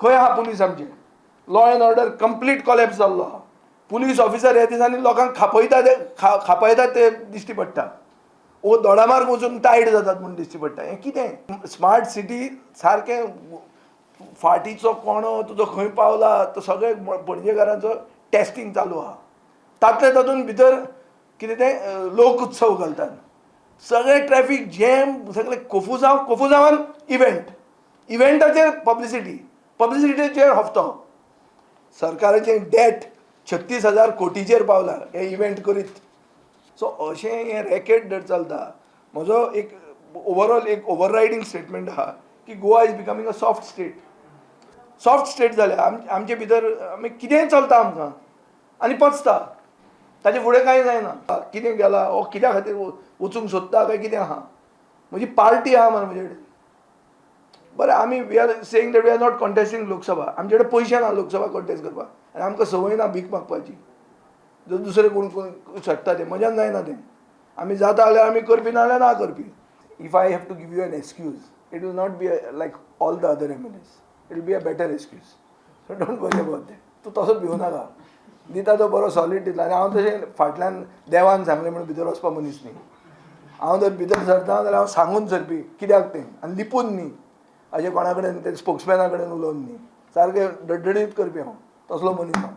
खंय आहा पुलीस आमचे? Law and order complete collapse जाल्लो आहा. पुलीस ऑफिसर ह्या दिसांनी लोकांक खापयता ते खापयतात ते दिश्टी पडटा. ओ दोडामार्ग वचून टायट जातात म्हूण दिश्टी पडटा. हें कितें स्मार्ट सिटी? सारकें फाटीचो कोणो तुजो खंय पावला तो सगळे पणजेकारांचो टेस्टींग चालू आहा. तातले तातूंत भितर कितें तें लोक उत्सव घालतात, सगळे ट्रॅफीक जॅम, सगळे कोफुजांव कोफुजांवान इव्हेंट, इव्हेंटाचेर पब्लिसिटी, पब्लिसिटीचेर हप्तो. सरकाराचें डेट 36,000 कोटीचेर पावला हे इव्हेंट करीत. सो अशें हें रॅकेट जर चलता, म्हजो एक ओवरऑल एक ओवररायडींग स्टेटमेंट आहा की Goa is becoming a soft state. Soft state जाल्या आमचे भितर. आमी कितेंय चलता आमकां आनी पचता. ताचे फुडें कांय जायना. कितें गेला हो, कित्या खातीर वचूंक सोदता काय कितें आहा? म्हजी पार्टी आहा मरे म्हजे कडेन. बरें, आमी we are saying that we are not contesting Lok Sabha. आमचे कडेन पयशे ना लोकसभा कॉन्टेस्ट करपाक आनी आमकां संवय ना भीक मागपाची. जर दुसरे कोण कोण शकता तें म्हज्यान जायना तें. आमी जाता जाल्यार आमी करपी, ना जाल्यार ना करपी. If I have to give you an excuse, it will not be like all the other MLAs. It will be a better excuse, so don't worry about that. तूं तसो भिवू नाका. दिता तो बरो सॉलीड दितलो. आनी हांव तशें फाटल्यान देवान सांगलें म्हणून भितर वचपा मनीस न्ही. हांव जर भितर सरता जाल्यार हांव सांगून सरपी कित्याक तें आनी लिपून न्ही, अशें कोणा कडेन ते स्पोक्समॅना कडेन उलोवन न्ही, सारकें डडडीत करपी. हांव तसलो मनीस हांव.